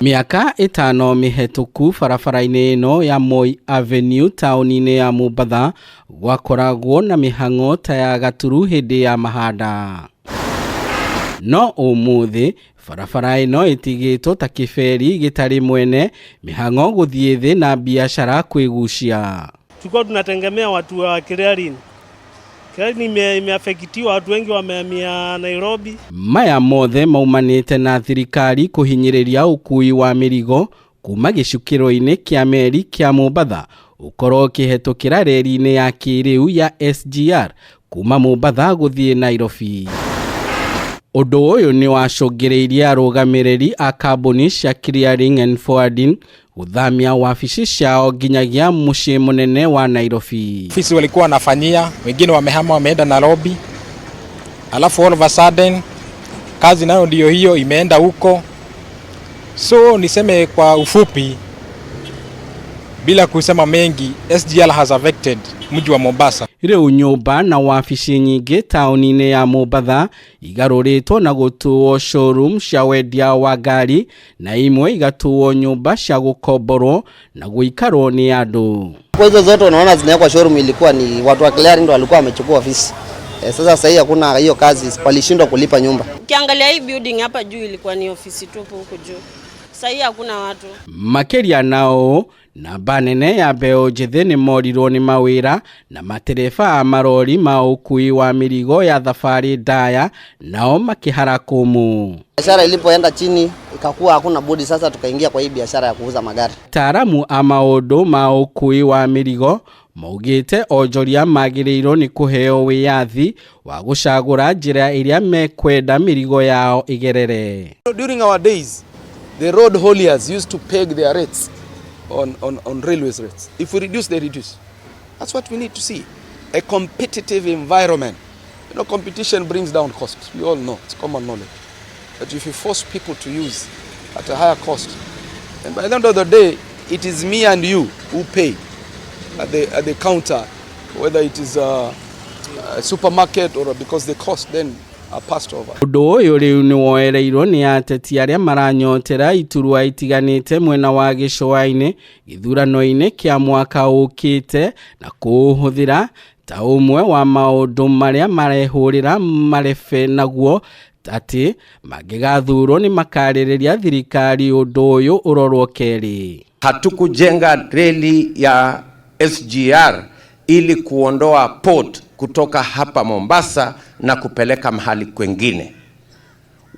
Mĩaka ĩtano mĩhetũku barabara-inĩ ĩno ya Moi Avenue taũni-inĩ ya Mombatha gwakoragwo na mĩhang'o ta ya gaturu hĩndĩ ya mahanda. No ũmũthĩ barabara ĩno ĩtigĩtwo ta kĩberi gĩtarĩ mwene, mĩhang'o gũthiĩ thĩ na biacara kwĩgucia. Tulikuwa tunategemea watu wa clearing. Clearing imeafektiwa, watu wengi wamehamia Nairobi. Maya mothe maumanĩte na thirikari kũhinyĩrĩria ũkui wa mĩrigo kuma gĩcukĩro-inĩ kĩa meri kĩa Mombatha ũkorwo ũkĩhetũkĩra reri-inĩ ya kĩrĩu ya SGR kuma Mombatha gũthiĩ Nairobi. Ũndũ ũyũ nĩ wacũngĩrĩirie arũgamĩrĩri a kambuni cia clearing and forwarding gũthamia wabici ciao nginyagia mũciĩ mũnene wa Nairobi. Ofisi walikuwa wanafanyia, wengine wamehama wameenda Nairobi, alafu all of a sudden kazi nayo ndio hiyo imeenda huko. So niseme kwa ufupi bila kusema mengi, SGR has affected mji wa Mombasa. Rĩu nyũmba na wabici nyingĩ taũni-inĩ ya Mombatha igarũrĩtwo na gũtuo showroom cia wendia wa ngari na imwe igatuo nyũmba cia gũkomborwo na gũikarwo nĩ andũ. Kwa hizo zote unaona zinawekwa showroom, ilikuwa ni watu wa clearing ndio walikuwa wamechukua ofisi. Sasa sasa hii hakuna hiyo kazi, walishindwa kulipa nyumba. Ukiangalia hii building hapa juu ilikuwa ni ofisi tupu huku juu. Sasa hii hakuna watu. Makĩria nao namba nene ya mbeũ njĩthĩ nĩ morirwo nĩ mawĩra na matereba a marori ma ũkui wa mĩrigo ya thabarĩ ndaya nao makĩhara kũmũ. Biashara ilipoenda chini ikakuwa hakuna budi, sasa tukaingia kwa hii biashara ya kuuza magari. Ataaramu a maũndũ ma ũkui wa mĩrigo maugĩte onjoria magĩrĩirwo nĩ kũheo wĩyathi wa gũcagũra njĩra ĩrĩa mekwenda mĩrigo yao ĩgerere. During our days, the road hauliers used to peg their rates on railways rates. If we reduce, they reduce. That's what we need to see. A competitive environment. Competition brings down costs. We all know, it's common knowledge. But if you force people to use at a higher cost, and by the end of the day, it is me and you who pay at the counter, whether it is a supermarket or because the cost then are passed over. Ũndũ ũyũ rĩu nĩ woereirwo nĩ ateti arĩa maranyotera iturwa itiganĩte mwena wa gĩcũa-inĩ gĩthurano-inĩ kĩa mwaka ũkĩte na kũũhũthĩra ta ũmwe wa maũndũ marĩa marehũrĩra marebe naguo atĩ mangĩgathurwo nĩ makarĩrĩria thirikari ũndũ ũyũ ũrorwo kerĩ. Hatukujenga reli ya SGR ili kuondoa port kutoka hapa Mombasa na kupeleka mahali kwengine.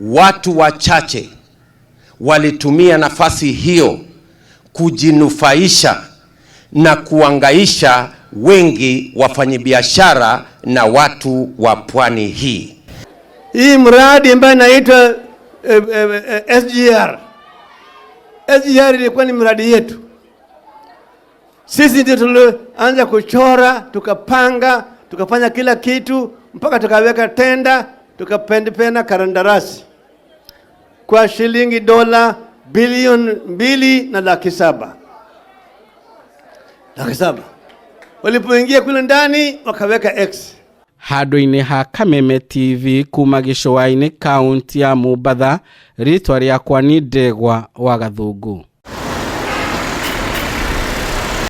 Watu wachache walitumia nafasi hiyo kujinufaisha na kuangaisha wengi wafanyibiashara na watu wa pwani hii. Hii mradi ambayo inaitwa SGR. SGR ilikuwa ni mradi yetu. Sisi ndio tulianza kuchora, tukapanga, tukafanya kila kitu mpaka tukaweka tenda, tukapendependa kandarasi kwa shilingi dola bilioni mbili na laki saba. Laki saba. Walipoingia kule ndani wakaweka X. Handũ-inĩ ha Kameme TV kuma gĩcũa-inĩ kaunti ya Mombatha, rĩtwa rĩakwa nĩ Ndegwa wa Gathũngũ.